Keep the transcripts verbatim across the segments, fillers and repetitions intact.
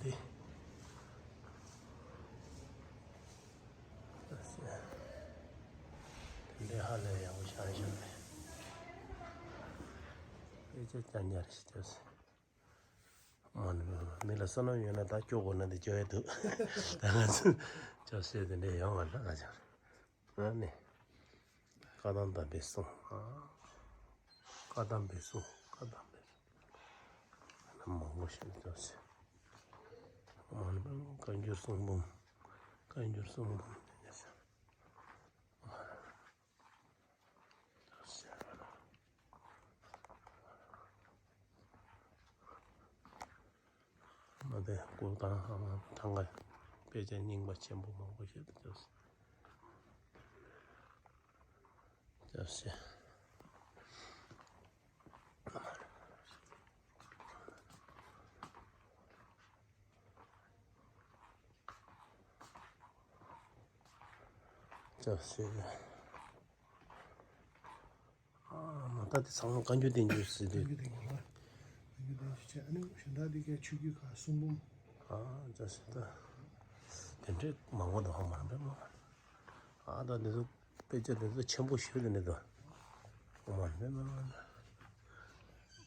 དེ། དེ་འདྲའི་ཧ་ལས་ཡག་པོ་ཆགས་བཞག་རེད། དཔེ་ཆ་རྐྱང་རྐྱང་རེད་ཤག་མ་ནི་མི་ལ་བསོད་ནམས་ཡོད་ན་ད་སྐྱོ་དགོས་ན་དེ་སྐྱོ་ཡ་འདུག་ད་ང་ཚོ་ཅོག་ཤེས་དེ་འདྲ་ཡོང་བ་ལ་ང་ཅག་ཨ་ནི། བཀའ་གདམས་དམ་པའི་གསུང་། བཀའ་གདམས་པའི་གསུང་། བཀའ་གདམས་པའི་གསུང་། ཨ་ནི་མང་པོ་ཞིག་ཅོག་ཤེས། མ་ནི་བཀའ་འགྱུར་གསུང་འབུམ། བཀའ་འགྱུར་གསུང་འབུམ། མ་དེ་སྐུ་ཐང་ཧ་མ་ཐང་ག་དཔེ་ཆ་རྙིང་པ་ཆེན་པོ་མང་པོ་ཞིག་ཏུ་བཅོས། བཅོས་ཤིག་བཅོས་ཤིག་ཨ་མ་ད་དེ་ཚང་མ་བཀའ་འགྱུར་བསྟན་འགྱུར་ཟེར་དུས། བཀའ་འགྱུར་བསྟན་འགྱུར་ལ། བཀའ་འགྱུར་བསྟན་འགྱུར་བྱས། ཨ་ནི་གཞན་དག་དེ་གའི་ཆོས་བརྒྱུད་ཁག་གསུང་འབུམ། ཨ་ཅག་ཤི་ད། དེ་འདྲའི་མང་པོ་འདུག་ཧ་མ་རེད་མ། ཨ་ད་འདི་ཚོ་དཔེ་ཆ་འདི་ཚོ་ཆེན་པོ་ཞེ་པོ་འདི་འདྲ་འདུག་ཧ་མ་རེད་མ།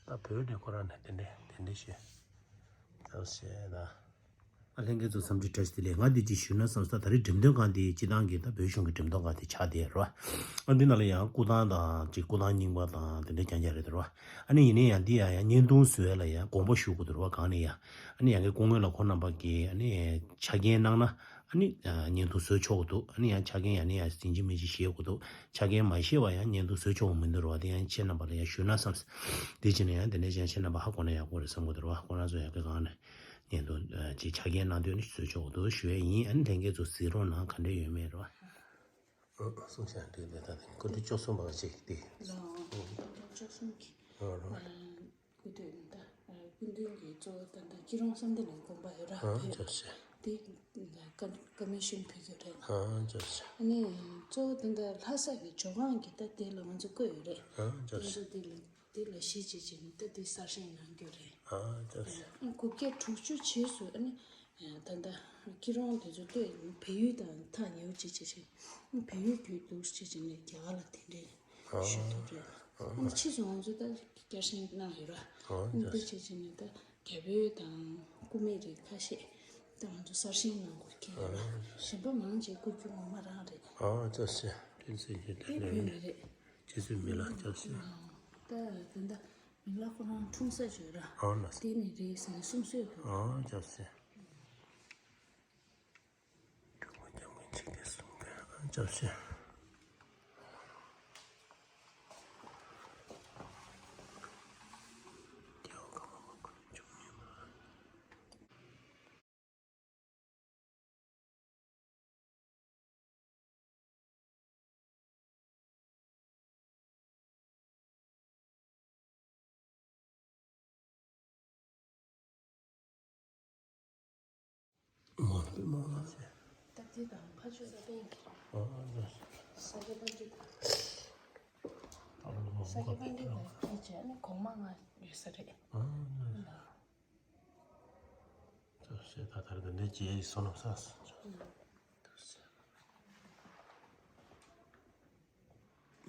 ད་བོད་ནས་ཁོ་རང་ནས་དེ་འདྲའི་དེ་འདྲའི་ཞེས། ཅག་ཤི་ད། ཨ་ལྷན་རྒྱས་ཚོ་འཚམས་འདྲི་བཀྲ་ཤིས་བདེ་ལེགས། ང་འདི་ཅིག་ཞུས་ན་བསམ་ས། ད་རེས་འགྲེམས་སྟོན་ཁང་འདི་སྤྱི་བཏང་གི་ད་བོད་གཞུང་གི་འགྲེམས་སྟོན་ཁང་དེ་ཆགས་བསྡད་རེད་བ། ཨ་འདི་ནང་ལ་ཡང་སྐུ་ཐང་དང་ཅིག་སྐུ་ཐང་རྙིང་པ་དང་དེ་འདྲ་རྐྱང་རྐྱང་རེད་འདུག་རེད་བ། ཨ་ནི་ཡིན་ནའི་ཡང་འདི་ཡང་ཡང་བརྙན་ཐུང་བཟོ་ཡ་ལ་ཡང་དགོངས་པ་ཞུ་དགོས་འདུག་རེད་བ། གང་ནས་ཡང་ཨ་ནི་ཡང་གི་སྐུ་ངོ་ལ་ཁོ་རྣམ་པ་གིས་ཨ་ནི་ཆ་རྐྱེན་གནང་ན་ཨ་ནི་བརྙན་ཐུང་བཟོ་ཆོག་གི་འདུག་ཨ་ནི་ཡང་ཆ་རྐྱེན་ཡང་ནི་ཡང་ཡིན་གཅིག་མིན་གཅིག་བཞེས་དགོས་འདུག་ཆ་རྐྱེན་མ་བཞེས་པ་ཡང་བརྙན་ཐུང་བཟོ་ཆོག་གི་མི་འདུག་རེད་བ། དེ་ཡང་ཁྱེད་རྣམ་པ་ལ་ཡང་ཞུས་ན་བསམ། དེ་བྱས་ན་ཡང་དེ་འདྲ་ཅན་ཁྱེད་རྣམ་པ་ཧ་གོ་ན་ཡག་པོ་རེད་བསམ་གི་འདུག་རེད་བ། ཁོ་རང་ཚོ་ཡང་གི་གང་ནས། ཉན་དུ་ཅིག་ཆ་རྐྱེན་གནང་དུས་ནི་བཟོས་ཆོག་འདུག་ཞུ་ཡས་ཡིན། ཨ་ནི་ལྷན་རྒྱས་ཚོ་གཟིགས་རོགས་གནང་། ག་འདྲ་ཡོད་མེད་རོ། གསུང་བཤད་འདྲི་དེ་ད་ནི་སྐུ་མགྲོན་བཅུ་གསུམ་པ་ཅིག་དེ། ལགས་སོ། སྐུ་མགྲོན་བཅུ་གསུམ་གྱི་སྐུ་མགྲོན་ད་སྐུ་མགྲོན་གྱི་གཙོ་བོ་ད་ལྟ་སྐྱིད་རོང་བསམ་གཏན་ནས་དགོངས་པ་ཡོད་ར། ཨ་ཅག་ཤེ། དེ་ཀ་མི་ཤོན་ཕུལ་རྒྱུ་རེད། ཨ་ཅག་ཤེ། ཨ་ནི་གཙོ་བོ་ད་ལྟ་ལྷ་ས་གི་ཇོ་ཁང་གི་ད་དེ་ལ་ང་ཚོ་བསྐོས་ཡོད་རེད། ཨ་ཅག་ཤེ། ང་ཚོ་དེ་ལ། དེ་ལ་གཞི་བྱས་བྱས་ནས་ད་དེ་གསར་བཞེངས་གནང་རྒྱུ་རེད། ཨ་ཅག་ཤེ། དགུ་བརྒྱ་དྲུག་ཅུ་རྗེས་སུ་ཨ་ནི་ད་ལྟ་སྐྱིད་རོང་དེ་ཚོ་ལྟོས་བལ་ཡུལ་དང་ཐག་ཉེ་བོ་བྱས་བྱས་བྱས་བལ་ཡུལ་བརྒྱུད་འདུག་བྱས་བྱས་ནས་རྒྱ་གར་ལ་གདན་འདྲེན་ཞུས་འདུག་རེད། ཨ་ཕྱིས་སུ་ང་ཚོ་ད་བསྐྱར་བཞེངས་གནང་ཡོད་ར། ཨ་ནི་དེ་བྱས་བྱས་ནས་ད་རྒྱ་བོད་དང་སྐུ་མེད་རིགས་ཁ་ཤས་ད་ང་ཚོ་གསར་བཞེངས་གནང་དགོས་ཀྱི་ཡོད་ར། གཞན་པ་མང་ཆེ་བསྐུར་རྒྱུ་ངོ་མ་རང་རེད། ཨ་ཅག་ཤེ། བསྟན་འཛིན་གྱི་དེ་ལས་བོད་ནི་མི་རེད། རྗེ་བཙུན་མི་ལ་སྐྱབས་སུ། ད་ད་ལྟ་མི་ལ་ཁོ་རང་འཁྲུངས་ས་བརྗོད་ར། ཨ་ལ། དེ་ནི་རེད་ཟེར་ནས་གསུང་སྲོལ་འདུག་ཨ་སྐྱབས་སུ། སྤྲུལ་སྐུ་སྐྱབས་མགོན་འཇིག་རྟེན་གསུམ་མགོན་ཨ་སྐྱབས་སུ། རྒྱལ་བ་ཀརྨ་པ་ཀུན་འབྱུང་མི་མ། མ་ལ་པའི་མ་ལ་ཟེར། ད་དེ་དང་ཕ་ཆོས་ས་པཎ་གྱི་རེད། ཨ་ཨ་ཟེར། ས་སྐྱ་པཎྜི་ཏ། ཨ་ལ་ལ་ས་སྐྱ་པཎྜི་ཏ་གི་རྗེས་ནི་གོང་མ་ལྔ་ཡོད་ས་རེད། ཨ་ཨ་ཟེར། ད་ཟེར་ད་ལྟར་འདི་འདྲའི་རྗེས་བསོད་ནམས་བསགས། ད་ཟེར།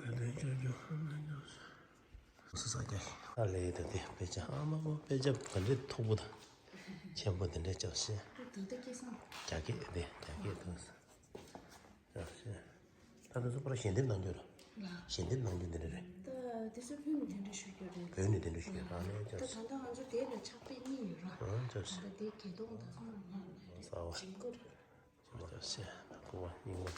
ལས་ལས་ཀྱང་ཀྱང་ཧ་ལས་ཀྱང་ཟེར། ས་ས་ཀྱང་ཧ་ལས་ད་དེ་དཔེ་ཆ་ཨ་མ་མ་དཔེ་ཆ་ག་འདྲའི་མཐུག་པོ་དང་ཆེན་པོ་དེ་འདྲའི་ཅག་ཤེ། ད་ད་ལྟ་སྐྱེས་སོང་། རྒྱ་སྐད་དེ་རྒྱ་སྐད་དུ་ཅག་ཤེ། ད་དེ་ཚོ་པར་ཞལ་འདེབས་གནང་རྒྱུ་ར། ལ། ཞལ་འདེབས་གནང་རྒྱུ་འདི་འདྲ་རེད། ད་དེ་ཚོ་ཕུལ་ནས་དེ་འདྲ་ཞུ་རྒྱུ་རེད། བོད་ནས་དེ་འདྲ་ཞུ་རྒྱུ་རང་ནས་ད་ཅག་ད་ཤེ། ད་ལྟ་ང་ཚོ་དེ་ལ་ཕྱག་དཔེ་གཉིས་ཡོད་ར། ཨ་ཅག་ཤེ། ད་ལྟ་དེ་གད་སྟོང་དང་ང་ལ་རེད། ས་བ། ཇིང་གོ་རེད། ཅག་ཤེ། སྐུ་པར་རྙིང་པ།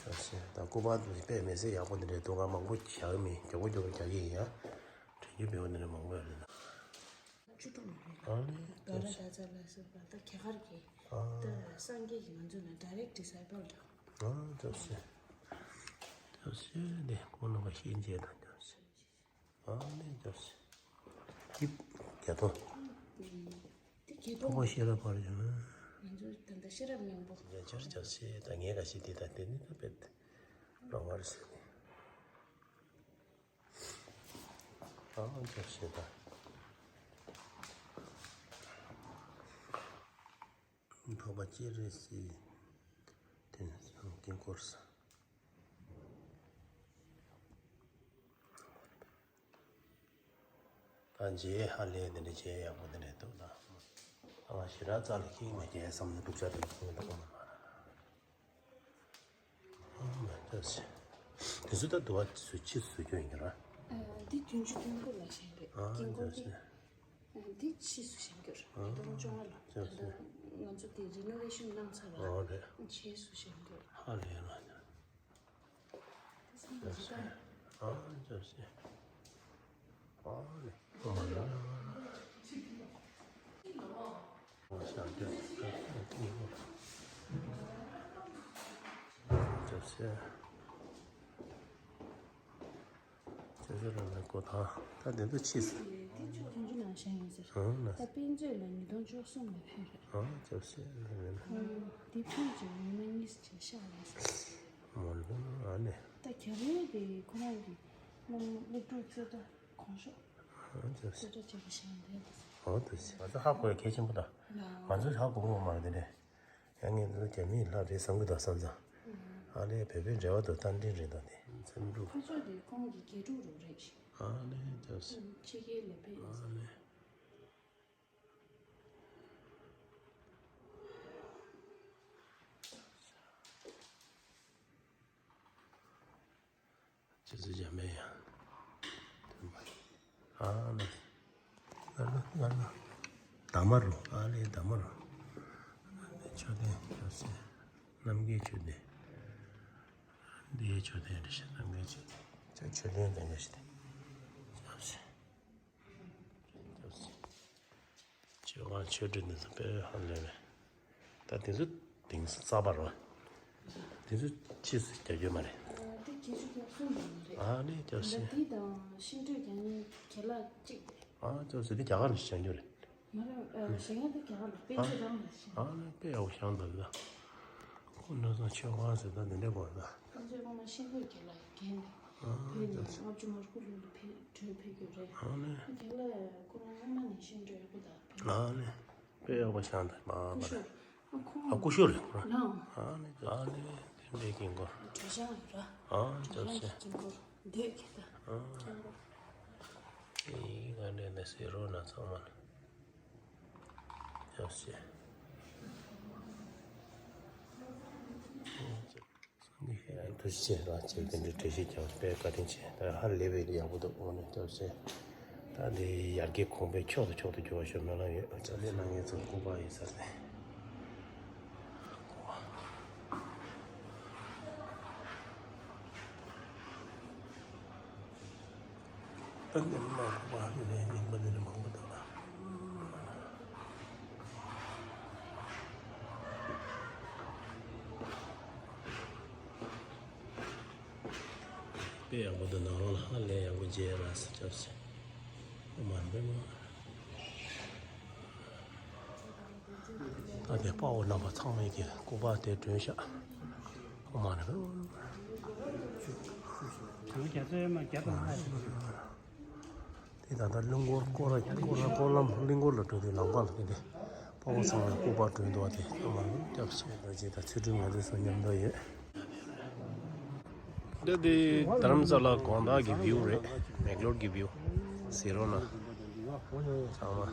ཅག་ཤེ། ད་སྐུ་པར་དེ་དཔེ་མི་སྲིད་ཡག་པོ་འདི་འདྲའི་འདུག་ག་མང་པོ་རྒྱག་གི་མིན། མགྱོགས་པོ་མགྱོགས་པོ་རྒྱག་གི་ཡིན་ཡ། དྲན་རྒྱུ་མེད་པ་འདི་འདྲ་མང་པོ་ཡོད་རེད་ད། བཅུ་དྲུག་ལ་རེད། ཨ་ནི་ད་ར་ད་ཚ་ལ་སོགས་པ་ད་རྒྱ་གར་གྱི་ཨ་ད་སངས་རྒྱས་ཀྱིས་ང་ཚོ་ལ་direct disciple་དང་། ཨ་ཅག་ཤེ། ཅག་ཤེ། འདི་ཁོང་རྣམ་པ་ཤེས་མཇལ་དང་ཅག་ཤེ། ཨ་ནི་ཅག་ཤེ། འདི་གད་སྟོང་། འདི་གད་སྟོང་། ཕུང་པོ་ཤེས་རབ་འཕར་བྱུང་། ང་ཚོ་ད་ལྟ་ཤེས་རབ་སྙིང་པོ། ལས་སྦྱོར་ཅག་ཤེ། ད་ངས་ག་ཤེ་འདི་ད་དེ་ནི་ད་དཔེ་རང་བར་ཟེར་ནི། ཨ་ཅག་ཤེ་ད། འཕགས་པ་སྤྱན་རས་གཟིགས། དེ་ནས་དཀྱིལ་འཁོར་ས། ད་མཇལ་ཧ་ལས་དེ་འདྲ་མཇལ་ཡག་པོ་དེ་འདྲ་འདུག་ད། ང་ཞེ་དྲག་རྩ་ལ་ཁེངས་མ་རྒྱལ་བསམ་ནས་སྒྲུབ་བྱ་དེ་འདྲ་ཁེངས་འདུག་གོ་མ་མ། ཨ་མ་ལྟ་ཞེས། དེ་ཚོ་ད་དུ་བ་ཚོས་ཕྱིས་སུ་སྐྱོན་ཡིན་ར། ཨ། འདི་བདུན་ཅུ་དོན་དགུ་ལ་བཞེངས་རེད། ཨ་དཀྱིལ་འཁོར་ལྟ་འདི། ཞེས། ཨ། འདི་ཕྱིས་སུ་བཞེངས་རྒྱུ་རེད། ཨ་ཉིས་སྟོང་བཅོ་ལྔ་ལ། ལྟ་ཞེས། ད་ང་ཚོ་དེ་རི་ནོ་ཝེ་ཤོན་གནང་ཚར་ར། ཨ་རེད། ཕྱིས་སུ་བཞེངས་རྒྱུ་རེད། ཧ་ལས་ལ། ལྟ་ཞེས། ཨ་ལྟ་ཞེས། ཨ་ལས། ཨ་མ་ལ། ལྟ་ཞེས། ཅོ་ཅོ་ལ་ལ་གོ་ཐང་། ད་དེ་ཚོ་ཕྱིས་སུ། དེ་ཆུ་དོན་ཅུ་ནང་བཞེངས་ཡིན་ཟེར། ཨང་ན། ད་དཔེ་མཛོད་ལ་ཉིས་སྟོང་བཅུ་གསུམ་ལ་ཕེབས་རེད། ཨང་ཅོ་སེ་རེད་ན། ཨང་། དེ་ཕུལ་གྱི་ཉི་མ་གཉིས་ཅིག་ཤར་རེད་ཟེར། མོ་ལ་ཨ་ནི། ད་རྒྱ་རིགས་དེ་ཁོ་རང་གི་སློབ་སློབ་ཕྲུག་རྩེ་གྲ་གོང་ཤོག་ཨང་ཅོ་སེ། རྩེ་གྲ་བྱེད་པ་ཞིག་རེད། ཨང་ཅོ་སེ། ང་ཚོ་ཧ་གོ་ཡ་གལ་ཆེན་པོ་ད། ང་ཚོ་ཧ་གོ་གི་མ་རེད་དེ་འདྲས། ཡང་ངས་འདི་ཚོ་རྒྱ་མིའི་ལྷ་རེད་བསམ་གྱི་འདུག་བསམ་ཙང་། ཨ་ལས་བོད་པའི་འབྲེལ་བ་དང་རྟ་མགྲིན་རེད་འདུག་དེ་མཚན་འབྲུག་ཁོ་ཚོ་དེ་ཁོང་གི་དགེ་ཕྲུག་རུ་རེད། ཨ་ལས་ཅོ་སེ། ཕྱི་རྒྱལ་ལ་ཕེབས་ཡོད། ཨ་ལས། ཅི་ཟེར་བྱ་མེད་ཡ། ཨ་ལ། ཨ་ལ་ཨ་ལ། ད་མ་རུ། ཨ་ལས་ད་མ་རུ། ཨ་ལས་མཆོད་རྟེན་ཅོ་སེ། རྣམ་རྒྱལ་མཆོད་རྟེན། འདི་ཡའི་མཆོད་རྟེན་རེད་ཤག་རྣམ་རྒྱལ་མཆོད་རྟེན། ཅོ་མཆོད་རྟེན་དེ་འདྲ་ཞིག་དེ། ཅོ་སེ། ཅོ་སེ། ཆོས་ཁང་ཆོས་ཁྲི་འདི་ཚོ་དཔེ་ཧ་ལས་པས། ད་དེ་ཚོ་དེང་སང་གསར་པ་རེད་བ། དེ་ཚོ་ཕྱིས་སུ་རྒྱག་རྒྱུ་མ་རེད། ཨ། དེ་གྱད་ཆུ་རྒྱག་སྲོལ་ཡོད་མ་རེད། ཨ་ནི་རྒྱག་ད་སྲིད། དེ་དང་ཤིང་འབྲས་རྒྱག་མཁན་གྱད་ལག་གཅིག་རེད། ཨ་རྒྱག་སྲིད། དེ་རྒྱ་གར་ནས་བཞེངས་རྒྱུ་རེད། མ་རེད། ཨ། གཞན་ཡང་དེ་རྒྱ་གར་ལ་དཔེ་ཆ་རང་ལ་བཞེངས། ཨ་ནི་དཔེ་ཡག་པོ་བཞེངས་འདུག་ད། ཁོ་ནས་བཟུང་ཆོས་ཁང་ཟེར་ད་འདི་འདྲ་དགོས་རེད་ད། ཁོ་ཚོས་ཁོང་ལ་ཤིང་འབྲས་གྱད་ལག་གྱད་ནས། ཨ་བོད་ནས་རྒྱག་སྲིད། ལྔ་བཅུ་ང་དགུ་ལོ་ལ་ཕེབས་བྲོས་ཕེབས་རྒྱུ་རེད། ཨ་ནི། གྱད་ལག་ཁོ་རང་སྔོན་མ་ནས་ཤིང་འབྲས་ཡག་པོ་ད་ཕེབས། ཨ་ནི། དཔེ་ཡག་པོ་བཞེངས་འདུག་མ་མ་ཀུ་རེད། ཤུ། ཨ་ཁོང་། ཨ་ཀུ་ཤུ་རེད་ཁོ་རང་། ལའང་། ཨ་ནི་ཨ་ནི་དེ་འདྲའི་དཀྱིལ་འཁོར། བྲེ་ཤང་ཡོད་ར། ཨ་བྲེ་ཅོ་ཤང་སེ། གྱི་དཀྱིལ་འཁོར་འདོད་གྱད་ད། ཨ། དཀྱིལ་འཁོར། ཨེ་ག་འདྲ་འདི་ཟེར་རོ་ན་ཚང་མ་ལ། ཅོ་སེ། ཐུགས་རྗེ་ཆེ་རང་བཅས་ཀྱི་འདི་གྲ་སྒྲིག་བྱས་པས་བཀའ་དྲིན་ཆེ། ད་ཧ་ལས་པའི་ཡག་པོ་འདུག་འོ་ནས་ཅོ་སེ། ད་འདི་ཡར་རྒྱས་གོང་འཕེལ་མཆོག་ཏུ་མཆོག་ཏུ་འགྱུར་བ་ཤོག་སྨོན་ལམ་ཡོད། ཅོ་སེ་ནང་ངེད་ཚོ་སྐུ་པར་ཡིན་ས་རེད། ད་འདི་མ་སྐུ་པར་ཡོད་ནས་རྙིང་པ་འདི་འདྲ་མང་པོ་འདུག་ལ། དཔེ་ཡག་པོ་འདུག་ནང་ལོགས་ལ་ཧ་ལས་ཡག་པོ་མཇལ་ལ་སི་ཅོ་སེ། ཨོ་མ་རེ་མ། ད་དེ་དཔའ་བོ་རྣམ་པ་ཚང་མས་ཀྱི་སྐུ་པར་དེ་སྒྲོན་ཤག་ཨོ་མ་རེ་མ། དེ་ད་ལྟ་གླིང་སྐོར་སྐོར་སྐོར་སྐོར་ལམ་གླིང་སྐོར་ལ་འགྲོ་དུས་ལམ་ཁ་ལ་དེ་འདྲའི་དཔའ་བོ་ཚང་མས་སྐུ་པར་སྒྲོན་འདུག་པ། དེ་ཨོ་མ་རེ་སྐྱབས་ཆེ་ལ་ཅིག་ད་ཚུལ་ཁྲིམས་ང་ཚོའི་སོ་མཉམ་དུ་ཡོད། འདི་དེ་རྡ་རམ་ས་ལ་དགོང་དག་གི་བིའུ་རེད། མེག་ལོར་གྱི་བིའུ། ཟེར་རོ་ན། ཚང་མ།